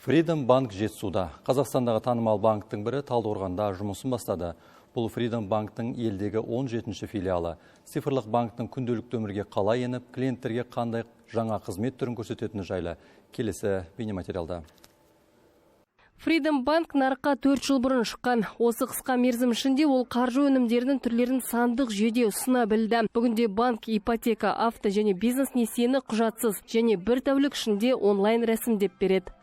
Freedom Банк Жетісуда. Қазақстандағы танымал банктің бірі Талдықорғанда жұмысын бастады. Бұл Freedom Банктың елдегі 17-ші филиалы. Цифрлық банктің күнделікті өмірге қалай еніп, клиенттерге қандай жаңа қызмет түрін көрсететіні жайлы келесі бейнематериалда. Freedom Банк нарыққа 4 жыл бұрын шыққан. Осы қысқа мерзім ішінде ол қаржы өнімдерінің түрлерін сандық жүйеде ұсына білді. Бүгінде банк ипотека, авто және бизнес несиені құжатсыз және бір тәулік ішінде онлайн рәсімдеп береді.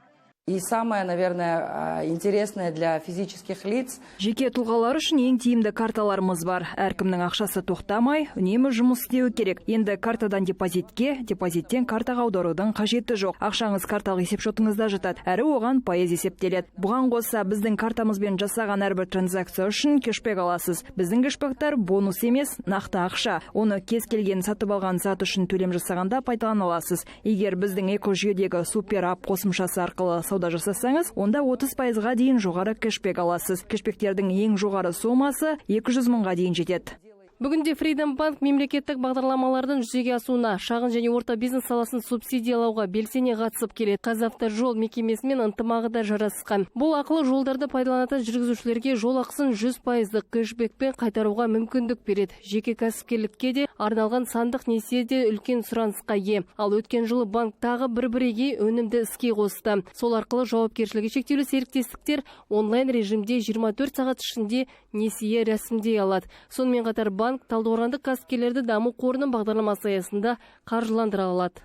И самое, наверное, интересное для физических лиц. Жеке тұлғалар үшін ең тиімді карталарымыз бар. Әркімнің ақшасы тоқтамай, үнемі жұмыс істеуі керек. Енді картадан депозитке, депозиттен картаға аударудың қажеті жоқ. Ақшаңыз карталық есепшотыңызда жатады, әрі оған пайыз есептеледі. Бұған қоса, біздің картамызбен жасаған әрбір транзакция үшін кэшбэк аласыз. Біздің кэшбэктар бонус емес, нақты ақша. Оны кез келген сатып алған зат үшін төлем жасағанда пайдалана аласыз. Егер біздің экожүйедегі супер апп қосымшасы арқылы сауда жасасаңыз, онда 30%-ға дейін жоғары кэшбэк аласыз. Кэшбэктердің ең жоғары сомасы 200 мыңға дейін жетеді. Бүгінде Freedom Банк мемлекеттік бағдарламалардың жүзеге асуына, шағын және орта бизнес саласын субсидиялауға белсене қатысып келеді. «Қазавтожол» мекемесімен ынтымағы да жарасқан. Бұл ақылы жолдарды пайдаланатын жүргізушілерге жол ақысын 100%-дық кэшбэкпен қайтаруға мүмкіндік береді. Жеке кәсіпкерлікке де арналған сандық несие де үлкен сұранысқа ие. Ал өткен жылы банк тағы бір бірегей өнімді іске қосты. Сол арқылы жауапкершілігі шектеулі серіктестіктер онлайн режимде 24 сағат ішінде несие рәсімдей алады. Сонымен қатар банк Талдықорғандық кәсіпкерлерді даму қорының бағдарламасы аясында қаржыландыра алады.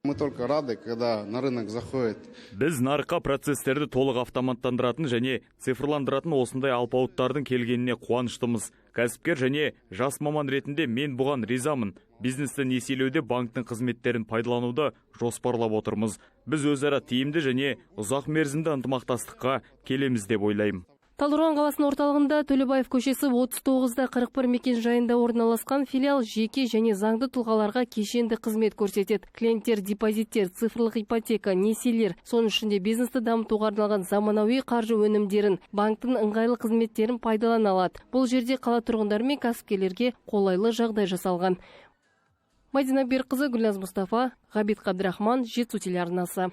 Мы только рады, когда на рынок заходит. Біз нарыққа процестерді толық автоматтандыратын және цифрландыратын осындай алпауыттардың келгеніне қуаныштымыз. Кәсіпкер және жас маман ретінде мен бұған ризамын. Бизнесті несиелеуде банктің қызметтерін пайдалануды жоспарлап отырмыз. Біз өзара тиімді және ұзақ мерзімді ынтымақтастыққа келеміз деп ойлаймын. Талдықорған қаласының орталығында, Төлебаев көшесі 39-да 41 мекен жайында орналасқан филиал жеке және заңды тұлғаларға кешенді қызмет көрсетеді. Клиенттер депозиттер, цифрлық ипотека, несиелер, соның ішінде бизнесті дамытуға арналған заманауи қаржы өнімдерін, банктің ыңғайлы қызметтерін пайдалана алады. Бұл жерде қала тұрғындары мен кәсіпкерлерге қолайлы жағдай жасалған. Мадина Берқызы, Гүлназ Мұстафа, Ғабит Қабдырахман, «Жетісу» телеарнасы.